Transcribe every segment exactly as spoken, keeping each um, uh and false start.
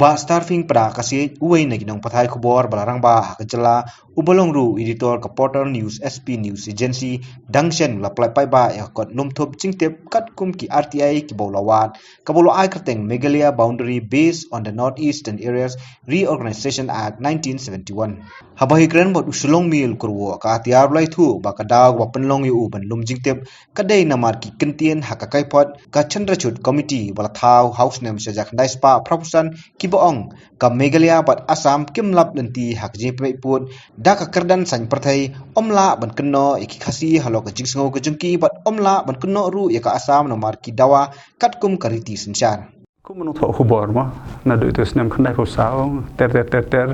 Bah Starfing Pada Kasiej, uwei na ki nongpathai khubor ba la rangbah ha ka jylla, uba long ruh editor ka Portal News S P News Agency, dang shen u la pynlait paidbah ïa ka kot lum thup jingtip katkum ki R T I kiba u la wad, kaba u la ai kyrteng Meghalaya Boundary Based on the Northeastern Areas Reorganization Act nineteen seventy-one. Haba ïakren bad u Shillong Mail u kyrwoh ka atiar u la ïathuh ba ka daw kaba pynlong ïa u ban lum jingtip ka dei namar ki kyntien ha ka kaiphod ka Chandrachud Committee ba la thaw ha u snem shajak khyndai spah phra phew san kiba ong ka Meghalaya bad Assam kim lap lynti ha ka jingpynbeit pud da ka kyrdan saiñ pyrthei, ym lah ban kynnoh ïa ki Khasi halor ka jingsngew ka jong ki bad ym lah ban kynnoh ruh ïa ka Assam namar ki dawa katkum ka riti synshar. Kum u nongthoh khubor mo, naduh ïa u snem khyndai phew saw ter ter ter ter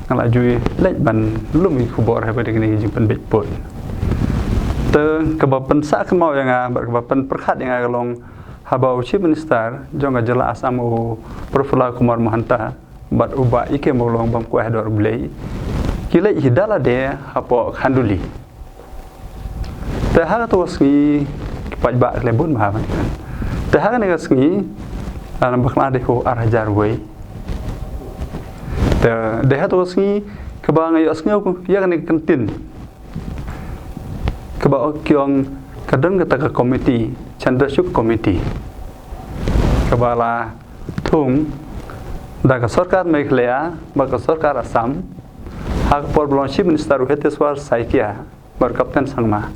nga la ju leit ban lum ïa ki khubor haba dei kine ki jingpynbeit pud. Te kaba pynsah kynmaw ïa nga bad kaba pynpyrkhat ïa nga ka long haba u Chief Minister jong ka jylla Assam u Prafulla Kumar Mahanta bad u Bah E K Mawlong bam kwah dor Blei ki leit hi da lade hapoh Khanduli. Te ha kato ka sngi ki paidbah ki la bun bha ban. Te ha kane ka sngi, ah, bakla dei ho ar hajar wei. Te dei ha kato ka sngi kaba nga ïohsngew ïa kane ka kyntien kaba ki ong ka don kata ka committee, Chandrachud Committee, kaba la thung da ka sorkar Meghalaya bad ka sorkar Assam ha ka por ba long Chief Minister u Hiteswar Saikia bad Captain Sangma.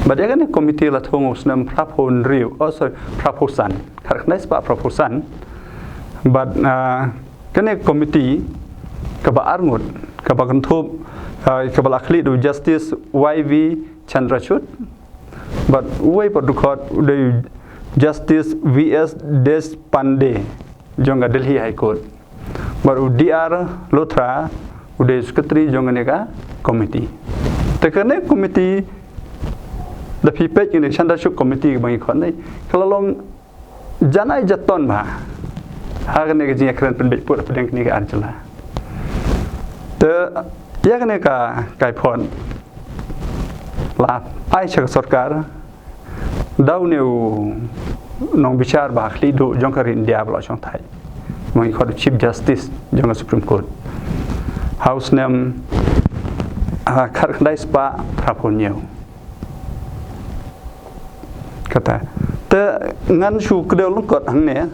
Bad ïa kane committee la thung u snem phra phew hynriew, oh sorry, phra phew san, khatkhyndai spah phra phew san. Bad, ah, kane committee kaba arngut, kaba kynthup, ah, kaba la khlieh da u Justice Y V Chandrachud bad uwei pat u dkhot u dei u Justice V S Deshpande jong ka Delhi High Court. Bad u D R Luthra u dei secretary jong kane ka committee. Te kane committee, da phi peit kane Chandrachud Committee kaba ngi khot ne, ka la long janai jaton bha ha kane ka jingïakren pynbeit pud hapdeng kine ki ar jylla. Te ïa kane ka kaiphod la ai sha ka sorkar da une u nongbichar ba khlieh duh jong ka ri India ba la shong thait, ba ngi khot u Chief Justice jong ka Supreme Court ha u snem, ah, khatkhyndai spah phra phew hynñiew. Kata te ngan shu kdew lyngkot hangne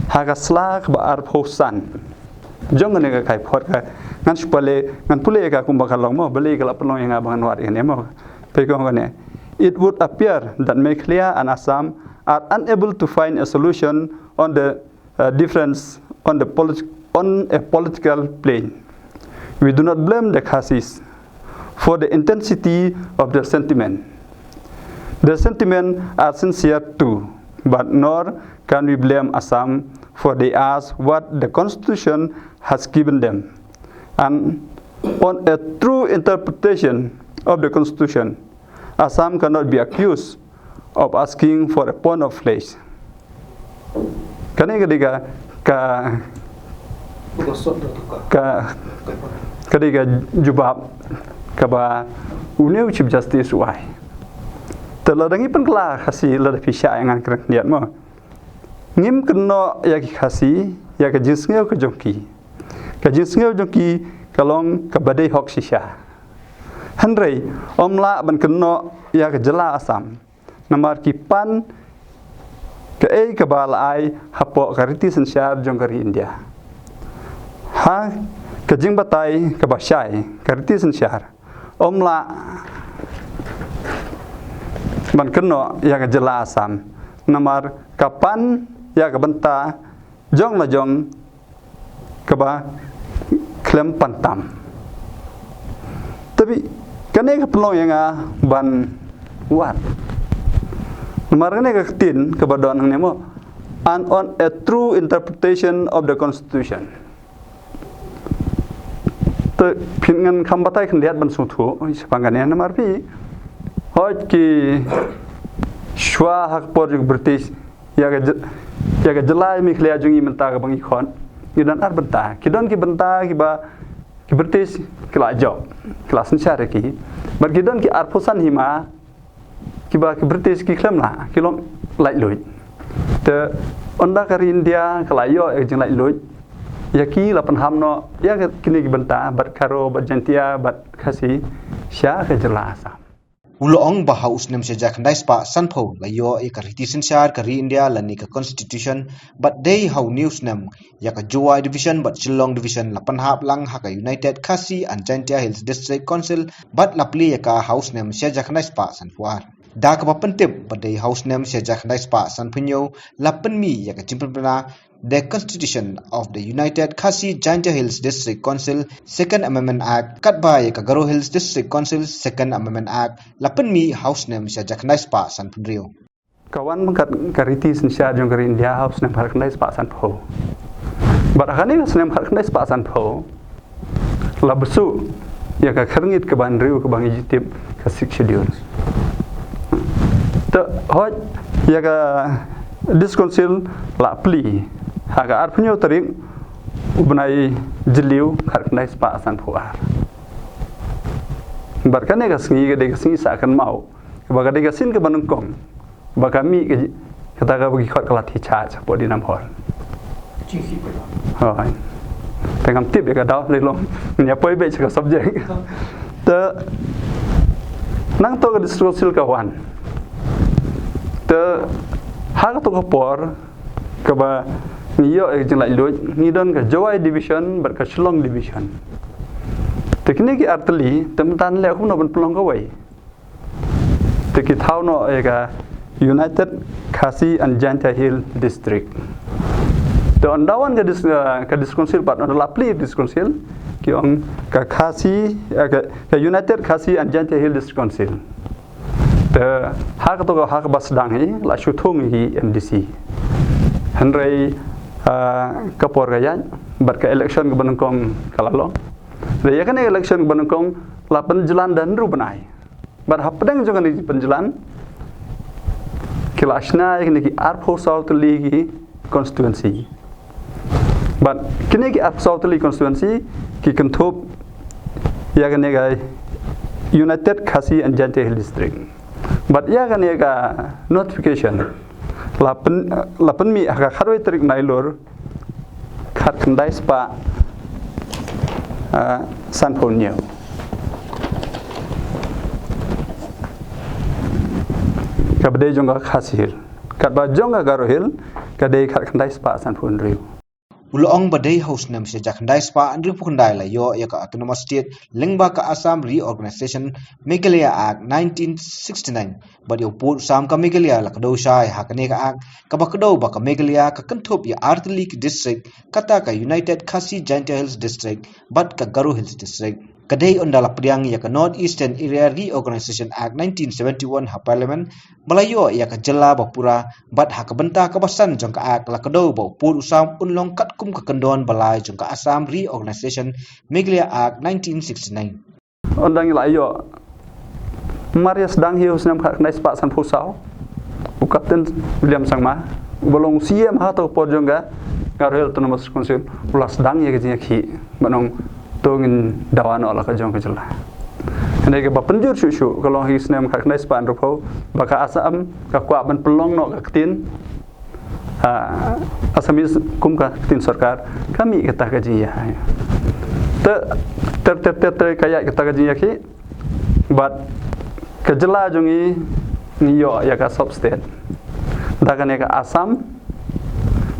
ha ka sla kaba ar phew san jong kane ka kaiphod ka, ngan shu pule, ngan pule ka kumba ka long mo, balei ka la pynlong ïa nga ba ngan wad ïa kane mo. Peit ko kane. It would appear that Meghalaya and Assam are unable to find a solution on the, uh, difference on the polit-, on a political plane. We do not blame the Khasis for the intensity of their sentiment. Their sentiments are sincere too, but nor can we blame Assam for they ask what the constitution has given them. And on a true interpretation of the constitution, Assam cannot be accused of asking for a pound of flesh. Kane ka dei ka, ka, ka, ka dei ka jubab kaba une u Chief Justice u ai. Te lada ngi pynkylla Khasi, lada phi shah ïa ngan kren khyndiat mo. Ngim kynnoh ïa ki Khasi ïa ka jingsngew ka jong ki. Ka jingsngew jong ki ka long kaba dei hok shisha. Hynrei ym lah ban kynnoh ïa ka jylla Assam namar ki pan kaei kaba la ai hapoh ka riti synshar jong ka ri India. Ha ka jingbatai kaba shai, ka riti synshar ym lah ban kynnoh ïa ka jylla Assam namar ka pan ïa ka bynta jong la jong kaba khlem pan tam. Te bad kane ka pynlong ïa nga ban wad. Namar kane ka ktien kaba don hangne mo, and on a true interpretation of the constitution. Te phin, ngan kham batai khyndiat ban sngewthuh shaphang kane namar phi, hooid, ki shuwa ha ka por jong ki British ïa ka jy-, ïa ka jylla Meghalaya jong ngi mynta kaba ngi khot, ngi don ar bynta. Ki don ki bynta kiba ki British ki la jop, ki la synshar ïa ki. Bad ki don ki arphew san hima kiba ki British ki khlem lah, ki long laitluid. Te ynda ka ri India ka la ïoh ïa ka jinglaitluid, ïa ki la pynhap noh ïa kine ki bynta bad Garo bad Jaintia bad Khasi sha ka jylla Assam. U la ong ba ha u snem shi hajar khyndai spah sanphew la ïoh ïa ka riti synshar ka ri India lane ka constitution, bad dei ha une u snem ïa ka Jowai Division bad Shillong Division la pynhap lang ha ka United Khasi and Jaintia Hills District Council, bad la plie ïa ka ha u snem shi hajar khyndai spah sanphew ar. Da kaba pyntip ba dei ha u snem shi hajar khyndai spah sanphew hynñiew la pynmih ïa ka jingpynbna The Constitution of the United Khasi Jaintia Hills District Council Second Amendment Act, katba ïa ka Garo Hills District Council Second Amendment Act la pynmih ha u snem shi hajar khyndai spah sanphew hynriew. Ka wan kat ka riti synshar jong ka ri India ha u snem khatkhyndai spah sanphew. Bad ha kane ka snem khatkhyndai spah sanphew la bsuh ïa ka khyrngit kaba hynriew kaba ngi ju tip, ka Sixth Schedule. Te hooid, ïa ka District Council la plie ha ka arphew hynñiew tarik u bnai Jylliew khatkhyndai spah sanphew ar. Bad kane ka sngi ka dei ka sngi sah kynmaw, kaba ka dei ka sien kaba nyngkong ba ka mih ka, kata kaba ki khot ka lathi charge hapoh Dina Mhor. Hooid. Te ngam tip ïa ka daw, dei long ngi ïa poi beit sha ka subject. Te nangta ka District Council ka wan. Te ha kato ka por kaba ngi ïoh ïa ka jinglaitluid, ngi don ka Jowai Division bad ka Shillong Division. Te kine ki artylli te mynta leh kumno ban pynlong kawei. Te ki thaw noh ïa ka United Khasi and Jaintia Hill District. Te ynda wan ka dis-, eh, ka District Council pat, ynda la plie District Council, ki ong ka Khasi, eh, ka, ka United Khasi and Jaintia Hill District Council. Te ha kato ka, ha kaba sdang hi la shu thung ïa ki M D C. Hynrei, eh, ka por ka ïaid bad ka election kaba nyngkong ka la long. Te ïa kane election kaba nyngkong la pynjlan da hynriew bnai. Bad hapdeng jong kane ka jingpynjlan ki la shna ïa kine ki arphew saw tylli ki constituency. Bad kine ki arphew saw tylli constituency ki kynthup ïa kane ka United Khasi and Jaintia Hill District. Bad ïa kane ka notification la pyn-, la pynmih ha ka khatwei tarik Nailur khatkhyndai spah, ah, sanphew hynñiew. Kaba dei jong ka Khasi Hill. Katba jong ka Garo Hill ka dei khatkhyndai spah sanphew hynriew. U la ong ba dei ha u snem shi hajar khyndai spah hynriewphew khyndai la ïoh ïa ka Autonomous State lyngba ka Assam Reorganization Meghalaya Act nineteen sixty-nine. Bad ïa u pud u sam ka Meghalaya la kdew shai ha kane ka Act, kaba kdew ba ka Meghalaya ka kynthup ïa artylli ki district, kata ka United Khasi Jaintia Hills District bad ka Garo Hills District. Ka dei ynda la pdiang ïa ka North Eastern Area Reorganization Act nineteen seventy-one ha Parliament, ba la ïoh ïa ka jylla ba pura, bad ha ka bynta kaba san jong ka Act la kdew ba u pud u sam un long katkum ka kyndon ba lai jong ka Assam Reorganization Meghalaya Act nineteen sixty-nine. Ynda ngi la ïoh, mar ïa sdang hi u snem khatkhyndai spah sanphew saw, u Captain William Sangma, uba long C M ha kato ka por jong ka Garo Hills Autonomous Council, u la sdang ïa ka jingïakhih, ban ong to ngin dawa noh la ka jong ka jylla. Hynrei kaba pynjur shuh shuh ka long ha u snem khatkhyndai spah hynriewphew, ba ka Assam ka kwah ban pynlong noh ka ktien, ah, Assamese kum ka ktien sorkar, ka mih kata ka jingïa. Te ter ter ter ter ka ïaid kata ka jingïakhih. Bad ka jylla jong ngi, ngi ïoh ïa ka sub state da kane ka Assam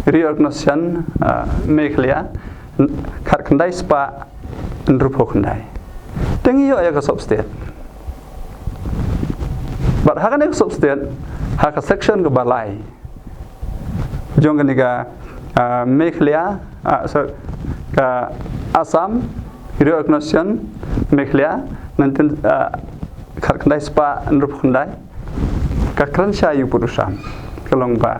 Reorganization, ah, Meghalaya, khatkhyndai spah hynriewphew khyndai. Te ngi ïoh ïa ka sub state. Bad ha kane ka sub state, ha ka section kaba lai jong kane ka, ah, Meghalaya, ah, sorry, ka Assam Reorganization Meghalaya, nineteen, ah, khatkhyndai spah hynriewphew khyndai, ka kren shai ïa u pud u sam, ka long ba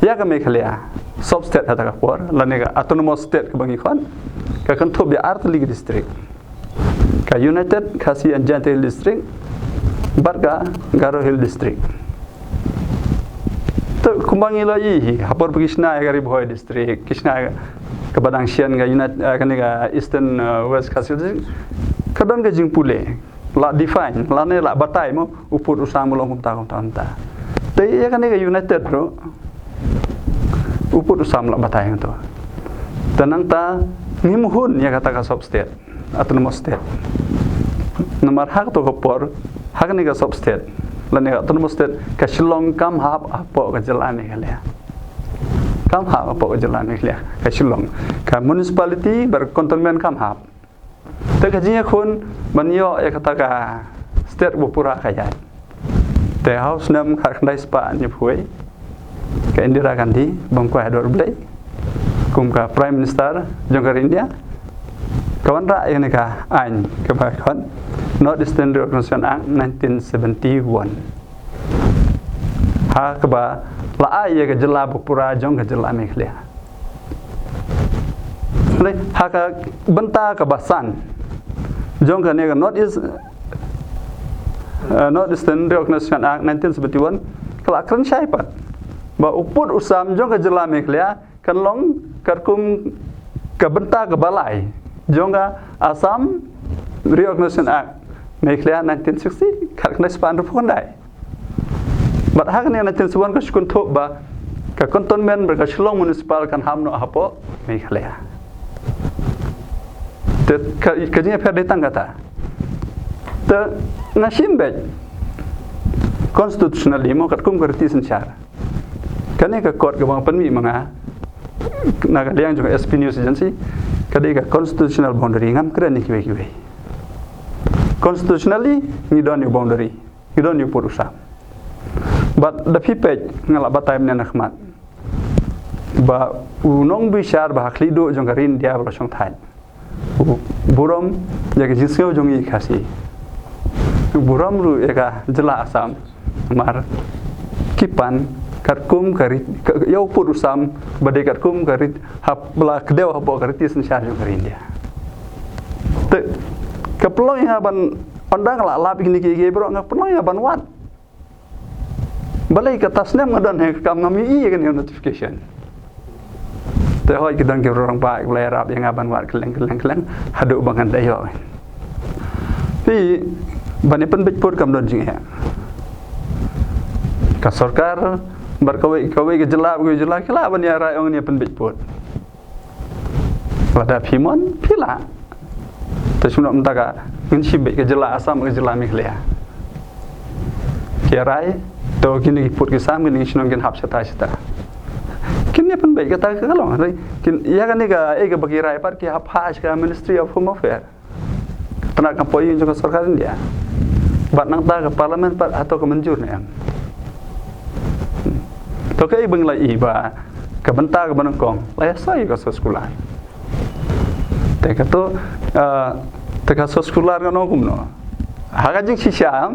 ïa ka Meghalaya sub state ha kata ka por, lane ka Autonomous State kaba ngi khot, ka kynthup ïa artylli ki district. Ka United Khasi and Jaintia Hill District bad ka Garo Hill District. Te kumba ngi la ïohi ha por ba ki shna ïa ka Ri Bhoi District, ki shna ïa kaba dang shen ka United, eh, kane ka Eastern, eh, West Khasi District, ka don ka jingpule, la define lane la batai mo u pud u sam u long kumta kumta kumta. Te ïa kane ka United ruh u pud u sam la batai kumta. Te nangta ngim hun ïa kata ka sub state, autonomous state. Namar ha kato ka por, ha kane ka sub state lane ka autonomous state, ka Shillong kam hap hapoh ka jylla Meghalaya. Kam hap hapoh ka jylla Meghalaya ka Shillong. Ka municipality bad ka cantonment kam hap. Te ka jingïakhun ban ïoh ïa kata ka state ba pura ka ïaid. Te ha u snem khatkhyndai spah hynñiewphew wei, ka Indira Gandhi, bym kwai ha dur Blei, kum ka Prime Minister jong ka ri India, ka wanrah ïa kane ka aiñ kaba khot North Eastern Reorganization Act nineteen seventy-one. Ha kaba la ai ïa ka jylla ba pura jong ka jylla Meghalaya. Lei, ha ka bynta kaba san jong kane ka North East, eh, North Eastern Reorganization Act nineteen seventy-one, ka la kren shai pat ba u pud u sam jong ka jylla Meghalaya kan long katkum ka bynta kaba lai jong ka Assam Reorganization Act Meghalaya nineteen sixty, khatkhyndai spah hynriewphew khyndai. Bad ha kane nineteen sixty-one ka shu kynthup ba ka cantonment bad ka Shillong Municipal kan hap noh hapoh Meghalaya. Te ka, ka jingïapher dei tang kata. Te nga shim beit constitutionally mo, katkum ka riti synshar. Kane ka court kaba nga pynmih ma nga na ka liang jong ka S P News Agency, ka dei ka constitutional boundary, ngam kren ïa kiwei kiwei. Constitutionally ngi don ïa u boundary, ngi don ïa u pud u sam. Bad da phi peit, nga la batai mynne na khmat ba u nongbishar ba ha khlieh duh jong ka ri India ba la shongthait, u burom ïa ka jingsngew jong ngi Khasi, u burom ruh ïa ka jylla Assam. Namar ki pan katkum ka ri, ka, ïa u pud u sam ba dei katkum ka ri, hap la kdew hapoh ka riti synshar jong ka ri India. Te ka pynlong ïa nga ban, ynda nga la lap ïa kine kiei kiei baroh, nga pynlong ïa nga ban wad. Balei kata snem nga don ha ka kam ngam ïohi ïa kane ka notification. Te hooid ki don ki rangbah kiba la ïarap ïa nga ban wad kylleng kylleng kylleng haduh ba ngan da ïoh. Phi, ban ïa pynbeit pud kam don jingeh. Ka sorkar bad kawei kawei ka jylla, kawei ka jylla ki lah ban ïa rai ong ïa pynbeit pud. Lada phi mon phi lah. Te shu noh mynta ka, ngin shim beit ka jylla Assam, ka jylla Meghalaya. Ki rai, to kine ki pud ki sam, kine ki shnong kin hap shata shata. Kin ïa pynbeit kata ka long, rai. Kin ïa kane ka, eh, kaba ki rai pat ki hap phah sha ka Ministry of Home Affairs. Tnat kam poi ïa jong ka sorkar India. Bad nangta ka parliament pat hato ka mynjur ne em. To kaei ba ngi la ïohi ba ka bynta kaba nyngkong la ïa soi ka soskular. Te kato, ah, te ka soskular kano kumno. Ha ka jingshisha,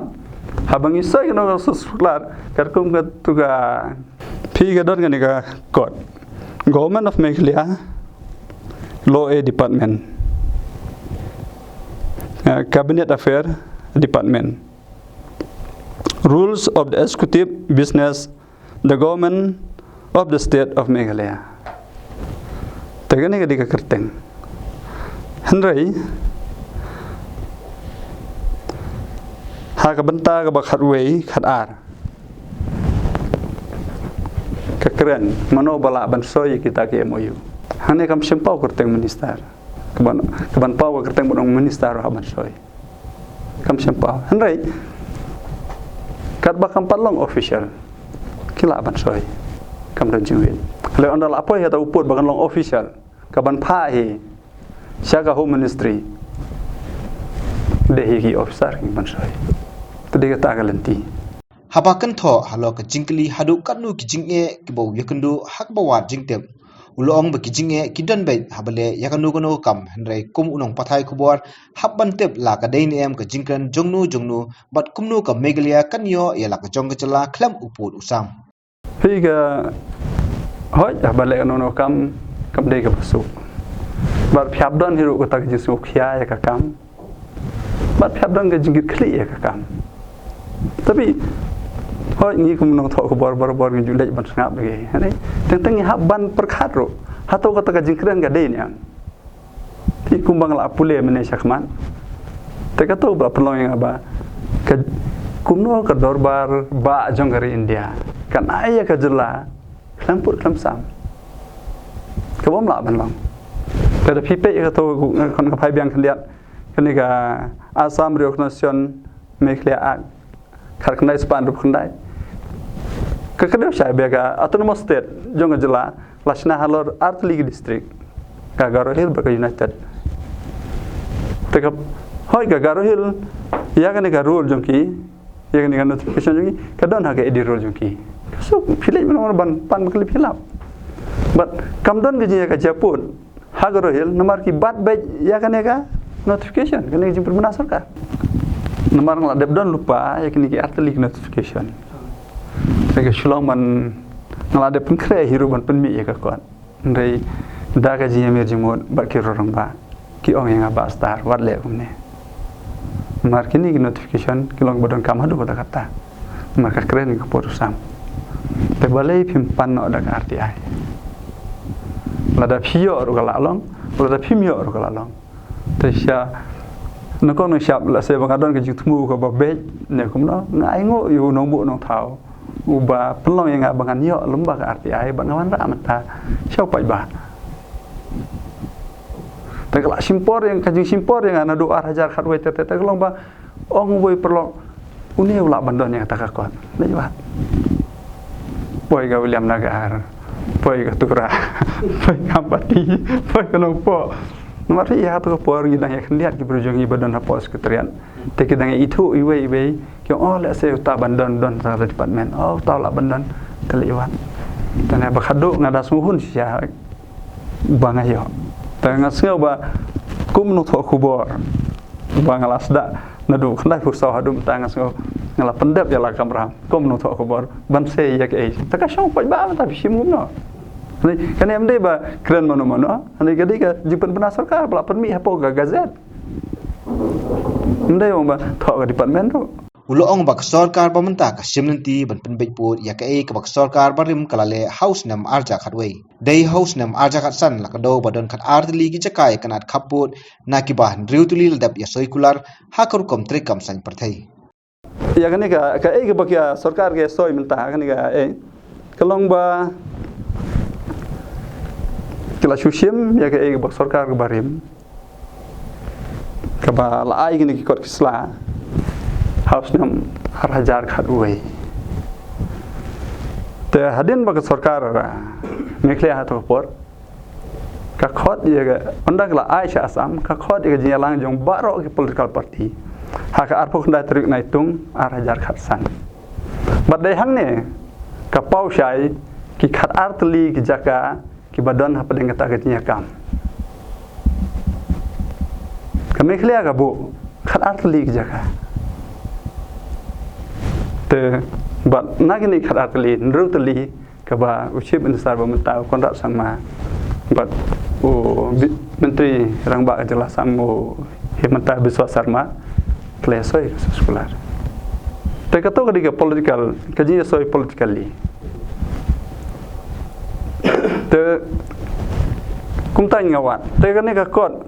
haba ngi soi kano ka soskular, katkum katu ka, phi, ka don kane ka kot. Government of Meghalaya, Law A Department, eh, Cabinet Affair Department, Rules of the Executive Business, the Government of the State of Meghalaya. Te kane ka dei ka kyrteng. Hynrei ha ka bynta kaba khatwei, khatar, ka kren mano ba lah ban soi kita ki M O U. Hangne kam shym paw kyrteng minister. Kaban, kaban paw ka kyrteng ban ong minister ruh hap ban soi. Kam shym paw. Hynrei katba kam pat long official, ki lah ban soi. Kam don jingwit. Lei ynda la poi ha uta u pud ba kan long official, kaban phah hi sha ka Home Ministry, dei hi ki officer ki ban soi. Te dei kata ka lynti. Haba kynthoh halor ka jingkylli haduh katno ki jingeh kiba u ïakynduh ha kaba wad jingtip, u la ong ba ki jingeh ki don beit haba leh ïa kano kano ka kam, hynrei kum u nongpathai khubor hap ban tip la ka dei ne em ka jingkren jongno jongno bad kumno ka Meghalaya kan ïoh ïa la ka jong ka jylla khlem u pud u sam. Phi, ka hooid, haba leh kano kano ka kam, kam dei kaba suk. Bad phi hap don hi ruh kata ka jingsngewkhia ïa ka kam. Bad phi hap don ka jingkitkhlieh ïa ka kam. Tapi hooid, ngi kum nongthoh khubor barabor ngi ju leit ban sngap lagi. Hangne teng teng ngi hap ban pyrkhat ruh, hato kata ka jingkren ka dei ne em. Te kumba nga la pule mynne shakhmat, te kato ba la pynlong ïa nga ba ka, kumno ka dorbar bah jong ka ri India kan ai ïa ka jylla khlem pud khlem sam. Ka bym lah ban long. Te da phi peit ïa kato, khon ka phai biang khyndiat, kane ka Assam Reorganization Meghalaya Act, khatkhyndai spah hynriewphew khyndai. Ka kdew shai ba ka Autonomous State jong ka jylla la shna halor artylli ki district, ka Garo Hill bad ka United. Te ka, hooid, ka Garo Hill, ïa kane ka rule jong ki, ïa kane ka notification jong ki, ka don ha ka AD rule jong ki. So phi leit mynno ban pan ba ka lip hilap. Bad kam don ka jingïakajia pud ha Garo Hill namar ki bat beit ïa kane ka notification, kane ka jingpynbna sorkar. Namar nga la dep don lypa ïa kine ki artylli ki notification. Te ka shu long ban, nga la dep pynkhreh hi ruh ban pynmih ïa ka kot. Hynrei da ka jingïamir jingmut bad ki rangbah, ki ong ïa nga, Bah Star, wat leh kumne. Namar kine ki notification ki long ba donkam haduh katta katta. Namar ka kren ka pud u sam. Te balei phim pan noh da ka RTI? Lada phi ïoh ruh ka la long, lada phim ïoh ruh ka la long. Te sha, na kong nang shap, lehse ba nga don ka jingthmu kaba beit ne kumno, nga ainguh ïa u nongbuh nongthaw uba pynlong ïa nga ba ngan ïoh lem bad ka RTI, bad nga wanrah mynta sha u paidbah. Te ka la shim por ïa nga, ka jingshim por ïa nga naduh ar hajar khatwei te, te, te ka long ba ong uwei u paralok, une u lah ban don ïa kata ka kot. Leit wad. Poi ka Williamnagar, poi ka Tura, poi ka Ampati, poi ka Nongpoh. Namar phi ïa, ha kato ka por ngi dang ïa khyndiat ki briew jong ngi ba don hapoh Secretariat. Te ki dang ïa ithuh iwei iwei, ki ong, oh, lehse uta ban don, don sa department. Oh, uta u lah ban don. Te leit wad. Te ne ba khadduh nga da sngewhun shisha ba nga ïoh. Te nga sngew ba kum u nongthoh khubor ba nga la sdang naduh khyndai phew saw haduh mynta, nga sngew nga la pyndep ïa la ka kamram kum u nongthoh khubor ban sei ïa kaei. Te ka shong paidbah mynta, phi shim kumno? Kane, kane ym dei ba kren mano mano. Kane ka dei ka jingpynbna sorkar ba la pynmih hapoh ka gazette. Ym dei ong ba thoh ka department ruh. U la ong ba ka sorkar ba mynta ka shim lynti ban pynbeit pud ïa kaei kaba ka sorkar barim ka la leh ha u snem ar hajar khatwei. Dei ha u snem ar hajar khatsan la kdew ba don khatar tylli ki jaka ïa ka nat khappud, na kiba hynriew tylli la dep ïasoi kular ha ka rukom treikam saiñ pyrthei. Ïa kane ka, kaei kaba ka sorkar ka soi mynta, kane kaei ka long ba ki la shu shim ïa kaei kaba ka sorkar ka barim, kaba la ai kine ki kot ki sla ha u snem ar hajar khatwei. Te hadien ba ka sorkar Meghalaya ha kato ka por ka khot ïa ka, ynda ka la ai sha Assam, ka khot ïa ka jingïalang jong baroh ki political party ha ka arphew khyndai tarik Naitung ar hajar khatsan. Bad dei hangne ka paw shai ki khatar tylli ki jaka kiba don hapdeng kata ka jingïakam. Ka Meghalaya ka buh khatar tylli ki jaka. Te bad na kine khatar tylli, hynriew tylli kaba u Chief Minister ba mynta u Conrad Sangma bad u bi-, Myntri Rangbah ka jylla Assam u Himanta Biswa Sarma, ki la soi ka census kular. Te kato ka dei ka political, ka jingïasoi politically. Te kumta nga wad. Te kane ka kot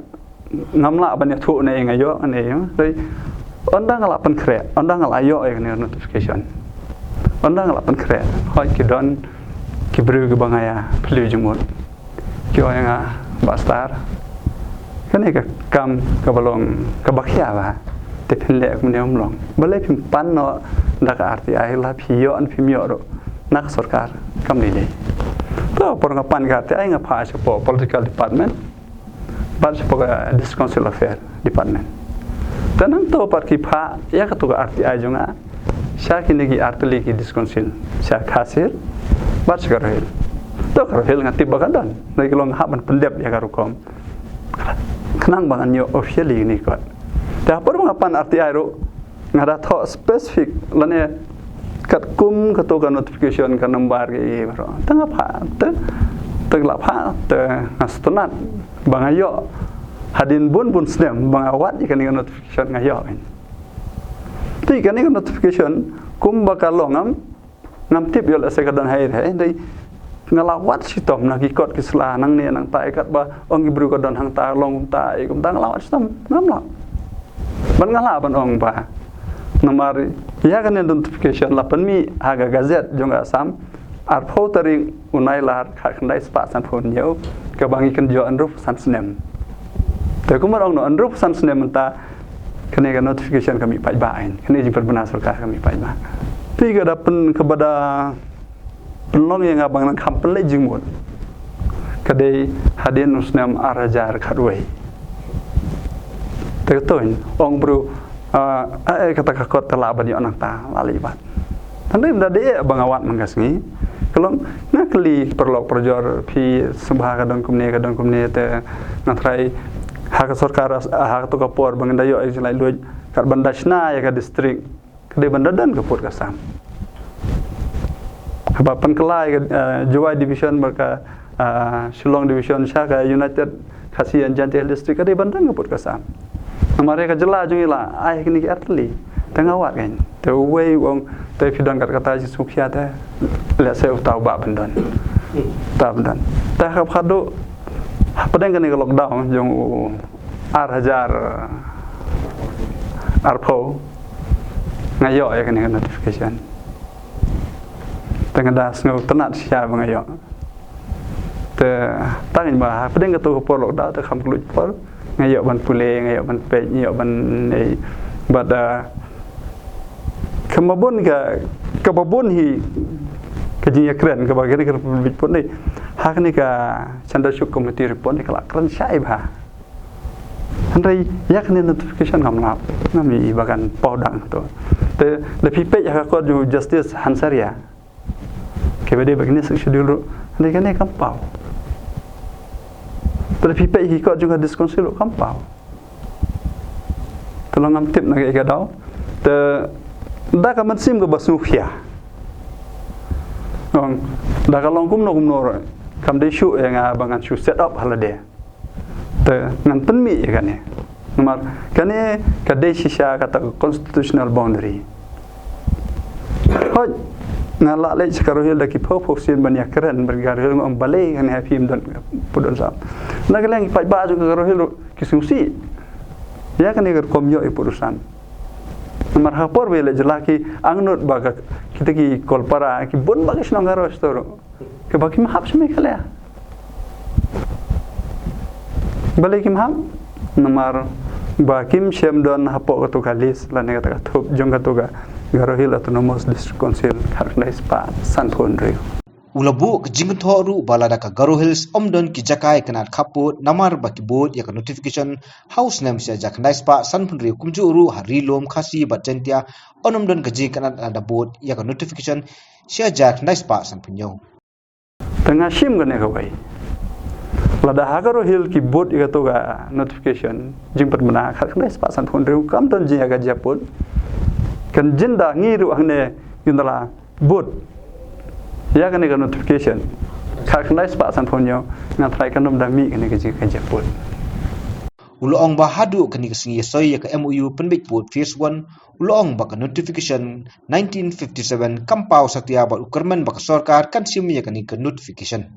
ngam lah ban ïathuh ne nga ïoh ne ïoh. Te ynda nga la pynkhreh, ynda nga la ïoh ïa kane notification, ynda nga la pynkhreh, hooid ki don ki briew kiba nga ïa phylliew jingmut. Ki ong ïa nga, Bah Star, kane ka kam kaba long kaba khia ba te phin leh kumne ym long. Balei phim pan noh da ka RTI, la phi ïoh ne phim ïoh ruh na ka sorkar kam dei dei. To por nga pan ka RTI nga phah shapoh political department bad shapoh ka District Council Affairs Department. Te nangta pat ki phah ïa kato ka RTI jong nga sha kine ki artylli ki District Council, sha Khasi Hills bad sha Garo Hills. To Garo Hills nga tip ba ka don, hynrei ka long hap ban pyndep ïa ka rukom khnang ba ngan ïoh officially ïa kane ka kot. Te ha por ba nga pan RTI ruh nga da thoh specific lane katkum kato ka notification ka number ka ïa baroh. Te nga phah, te, te la phah, te nga sngewtynnat ba nga ïoh hadien bun bun snem ba nga wad ïa kane ka notification nga ïoh. Te kane ka notification kumba ka long ngam, ngam tip ïoh lehse ka don haei haei, hynrei nga la wad shitom na ki kot ki sla nangne nangtai katba ong ki briew ka don hangta, long kumta, ïa kumta, nga la wad shitom, ngam lah. Ban nga lah ban ong ba namar ïa kane notification la pynmih ha ka gazette jong ka Assam arphew tarik u Nailar khatkhyndai spah sanphew hynñiew, kaba ngi kynjoh hynriewphew san snem. Te kumba ong noh, hynriewphew san snem mynta, kane ka notification ka mih paidbah, kane ka jingpynbna sorkar ka mih paidbah. Te kaba da pyn, kaba da pynlong ïa nga ba ngan kham pynleit jingmut, ka dei hadien u snem ar hajar khatwei. Te katto ong briew, ah, eh, kata ka kot te lah ban ïoh nangta, lah leit bat. Hynrei ynda dei ba nga wad man ka sngi, ka long, nga kylli paralok parajor, phi sngewbha ka don kumne, ka don kumne, te nga tharai ha ka sorkar, ha kato ka por ba ngi da ïoh ïa ka jinglaitluid, kat ban da shna ïa ka district, ka dei ban da don ka pud ka sam. Haba pynkylla ïa ka, eh, Jowai Division bad ka, eh, Shillong Division sha ka United Khasi and Jaintia Hills District, ka dei ban don ka pud ka sam. Namar ïa ka jylla jong ngi la ai kine ki artylli. Te nga wad kein. Te uwei u ong, te phi don kat kata jingsngewkhia, te lehse uta u bah ban don. Uta ban don. Te ha ka khadduh, hapdeng kane ka lockdown jong u ar hajar arphew, nga ïoh ïa kane ka notification. Te nga da sngewtynnat shisha ba nga ïoh. Te tang ba hapdeng kato ka por lockdown te kham kylluid por, nga ïoh ban pule, nga ïoh ban peit, nga ïoh ban, eh, bad, ah, kaba bun ka, kaba bun hi ka jingïakren kaba kane ka Republic Report ne, ha kane ka Chandra Chowk Committee Report ne ka la kren shai bha. Hynrei ïa kane notification ngam lap, ngam ïohi ba kan paw dang to. Te lada phi peit ha ka kot jong Justice Hansaria, kaba dei bad kane Sixth Schedule ruh, hynrei kane kam paw. Te lada phi peit ki kot jong ka District Council ruh kam paw. Te long ngam tip na kaei ka daw. Te da ka mynsiem kaba sngewkhia. Ong, da ka long kumno kumno ruh, kam dei shuh ïa nga ba ngan shu set up ha lade. Te ngan pynmih ïa kane. Namar kane ka dei shisha kata ka constitutional boundary. Hooid, nga lah leit sha Garo Hills da ki phew phew sien ban ïakren bad ki Garo Hills, nga ong balei kane ha phi ym don pud don sam. Na ka liang ki paidbah jong ka Garo Hills ruh ki sngewsih ïa kane ka rukom ïoh ïa pud u sam. Namar ha por ba ïaleh jylla ki angnud ba ka, kita ki Kolpara, ki bun ba ki shnong Garo sha to ruh, kiba kim hap sha Meghalaya. Balei kim hap? Namar ba kim shym don hapoh kato ka list lane kata ka thup jong kato ka Garo Hill Autonomous District Council khatkhyndai spah sanphew hynriew. U la buh ka jingkynthoh ruh ba lada ka Garo Hills ym don ki jaka ïakynad khappud namar ba ki bud ïa ka notification ha u snem shi hajar khyndai spah sanphew hynriew, kumjuh ruh ha Ri Lum, Khasi bad Jaintia yn ym don ka jingïakynad lada bud ïa ka notification shi hajar khyndai spah sanphew hynñiew. Te nga shim kane kawei. Lada ha Garo Hill ki bud ïa kato ka notification jingpynbna khatkhyndai spah sanphew hynriew, kam don jingïakajia pud, kan jin da ngi ruh hangne kin da la bud ïa kane ka notification khatkhyndai spah sanphew hynñiew, nga tharai kan ym da mih kane ka jingïakajia pud. U la ong ba haduh kane ka sngi ïasoi ïa ka M O U pynbeit pud phase one, u la ong ba ka notification nineteen fifty-seven kam paw satia bad u kyrmen ba ka sorkar kan shim ïa kane ka notification.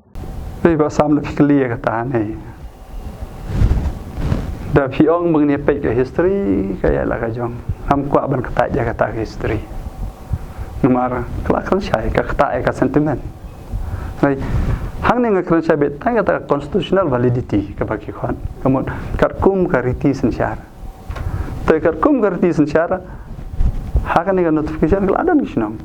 Phi ba sam, lada phi kylli ïa kata ne, da phi ong ba ngin ïa peit ka history, ka ïa la ka jong. Ngam kwah ban ktah ïa kata ka history. Namar ka la kren shai, ka ktah ïa ka sentiment. Hei, hangne nga kren shai beit tang ïa kata ka constitutional validity kaba ki khot. Ka mut katkum ka riti synshar. Te katkum ka riti synshar, ha kane ka notification ka la don ki shnong.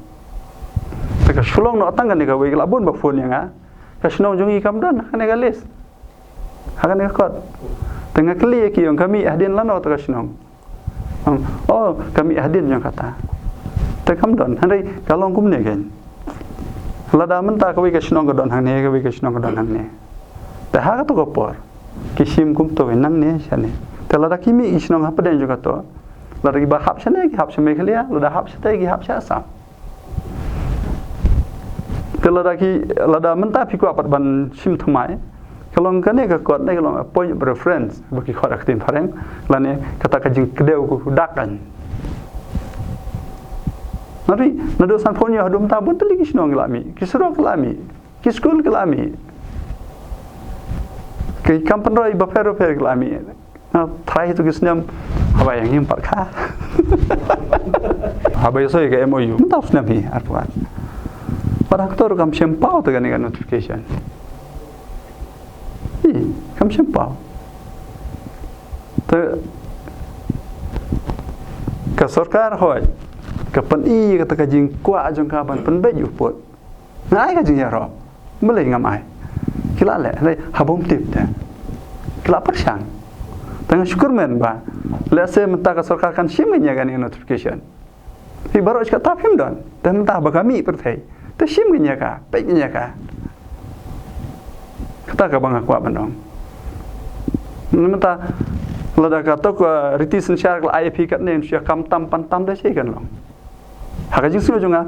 Te ka shu long noh tang kane kawei, ka la bun ba phone ïa nga. Ka shnong jong ngi kam don ha kane ka list, ha kane ka kot. Te nga kylli ïa ki, ong ka mih hadien lano kata ka shnong. Ong, oh, ka mih hadien jong kata. Te kam don, hynrei ka long kumne kein. Lada mynta kawei ka shnong ka don hangne, kawei ka shnong ka don hangne, te ha kato ka por ki shim kumto kein, nangne shane. Te lada ki mih ki shnong hapdeng jong kato, lada kiba hap shane ki hap sha Meghalaya, lada hap shate ki hap sha Assam. Te lada ki, lada mynta phi kwah pat ban shim thymmai, ka long kane ka kot ne ka long a point of reference ba ki khot ha ka ktien phareng, lane kata ka jingkdew ka dak kan. Nari, naduh sanphew hynñiew haduh mynta bun tylli ki shnong ki la mih, ki surok ki la mih, ki skul ki la mih, ki kam pynroi bapher bapher ki la mih. Nga tharai tu ki snem, haba ïa ngim pat kha. Haba ïasoi ka M O U mynta u snem hi arphew ar. Pat hangto ruh kam shym paw te kane ka notification. Hi, kam shym paw. Te ka sorkar hoi ka pyni kata ka jingkwah jong ka ban pynbeit u pud. Nga ai ka jingïaroh. Balei ngam ai? Ki la leh, leh ha bym tip te. Ki la pyrshang. Te nga shu kyrmen ba lehse mynta ka sorkar kan shim ïa kane ka notification. Hi baroh shi katta phim don. Te mynta ba ka mih pyrthei te shim ïa ka, peit ïa ka. Kata kaba nga kwah ban ong. Mynta lada kato ka riti synshar ka la ai ïa phi katne, shu ïa kam tam pan tam da shi kan long. Ha ka jingsngew jong nga,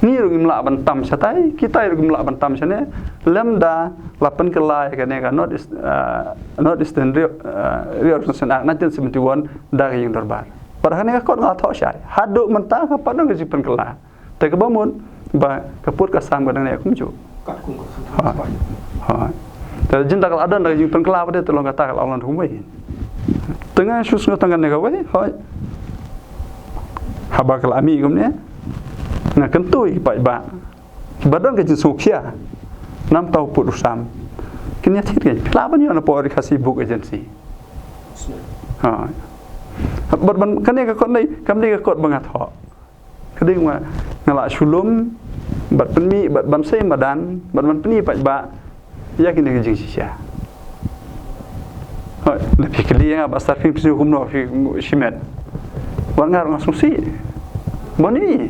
ngi ruh ngim lah ban tam shatai, kitai ruh ngim lah ban tam shane, lymda la pynkylla ïa kane ka North East, ah, North Eastern Re-, ah, Reorganization Act nineteen seventy-one da ka ïing dorbar. Bad ha kane ka kot nga thoh shai, haduh mynta ka pat don ka jingpynkylla. Te kaba mut ba ka pud ka sam ka dang neh kumjuh. Katkum ka Ha. Ha. Te jin da ka la don da ka jingpynkylla pat te long kata ka la long kumwei. Te nga shu sngewthuh kane kawei, hoi. Haba ka la mih kumne, nga kyntu ïa ki paidbah kiba don ka jingsngewkhia namar u pud u sam. Kin ïa thied kein, phi lah ban ïoh na pdeng Khasi Book Agency. Ha. Bad ban kane ka kot nei, kam dei ka kot ba nga thoh. Ka dei ba nga la shu lum bad pynmih bad ban sei madan bad ban pyni paidbah ïa kine ki jingshisha. Hoi, lada phi kylli ïa nga ba sar phi phi kumno phi shimet. Bad nga ruh nga sngewsih ban ïohi.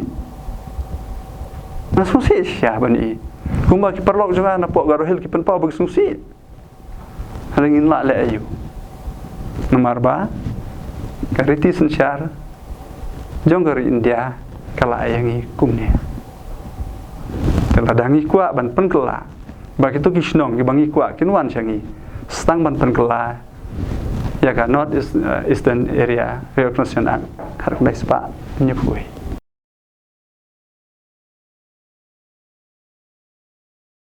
Nga sngewsih shisha ban ïohi. Kumba ki paralok jong nga na pdeng Garo Hills ki pynpaw ba ki sngewsih. Hynrei ngin lah leh aïu? Namar ba ka riti synshar jong ka ri India ka la ai ïa ngi kumne. Te lada ngi kwah ban pynkylla ba kito ki shnong kiba ngi kwah kin wan sha ngi, sdang ban pynkylla ïa ka North East, eh, Eastern Area Reorganization Act khatkhyndai spah hynñiewphew wei.